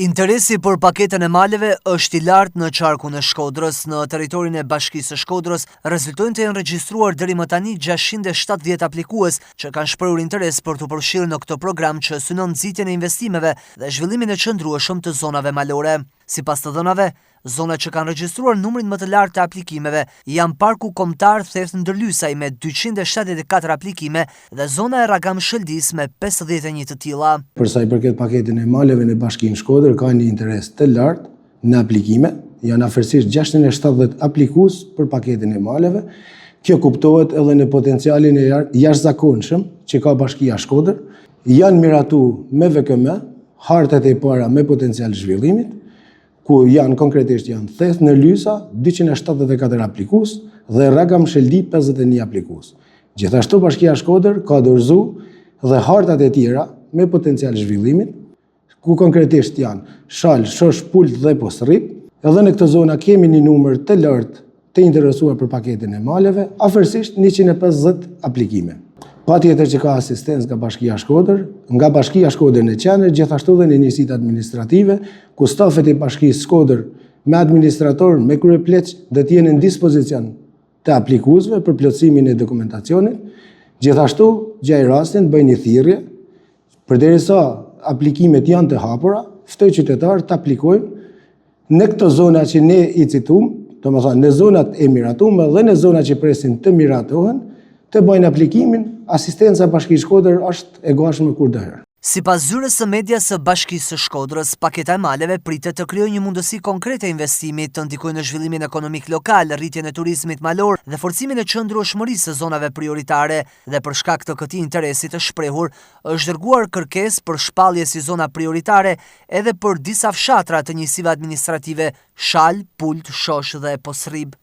Interesi për paketën e maleve është i lartë në qarkun e Shkodrës. Në territorin e Bashkisë së Shkodrës rezultojnë të jenë regjistruar deri më tani 670 aplikues që kanë shprehur interes për t'u përfshirë në këtë program që synon nxitjen e investimeve dhe zhvillimin e qëndrueshëm të zonave malore. Sipas të dhënave, Zonat që kanë regjistruar numrin më të lartë të aplikimeve janë Parku Kombëtar Theth Ndërlysaj me 274 aplikime dhe zona e Rragam Shëldisë me 51 të tilla. Për sa i përket paketën e maleve në Bashkinë Shkodër ka një interes të lartë në aplikime, janë afërsisht 670 aplikues për paketën e maleve. Kjo kuptohet edhe në potencialin e jashtëzakonshëm që ka Bashkia Shkodër. Janë miratu me VKM, hartat e para me potencial zhvillimit, ku janë konkretisht janë Theth Ndërlysa 274 aplikues dhe Rragam Sheldi 51 aplikues. Gjithashtu Bashkia Shkodër ka dorëzu dhe hartat e tjera me potencial zhvillimit, ku konkretisht janë Shalë, Shosh, Pult dhe Postrrib. Edhe në këto zona kemi një numër të lartë të interesuar për paketën e maleve, afërsisht 150 aplikime. Patjetër që ka asistencë nga Bashkia Shkodër, nga Bashkia Shkodër në qendër, gjithashtu dhe në njësitë administrative, ku stafet e Bashkisë Shkodër me administrator, me kryepleq, do të jenë në dispozicion të aplikuesve për plotësimin e dokumentacionit. Gjithashtu, gjej rastin bëj një thirrje, përderisa aplikimet janë të hapura, ftoj qytetarët të aplikojnë Në këto zona që ne i citum, domethënë në zonat e miratume dhe në zonat që presin të miratohen, të bëjnë aplikimin, asistenca e Bashkisë Shkodër është e gatshme kurdoherë. Sipas zyrës së medias së Bashkisë së Shkodrës, paketa e maleve pritet të krijojë një mundësi konkrete investimi, të ndikojë në zhvillimin ekonomik lokal, rritjen e turizmit malor dhe forcimin e qëndrueshmërisë së zonave prioritare dhe për shkak të këtij interesi të shprehur, është dërguar kërkesë për shpallje si zona prioritare edhe për disa fshatra të njësive administrative Shalë, Pult, Shosh dhe Postrribë.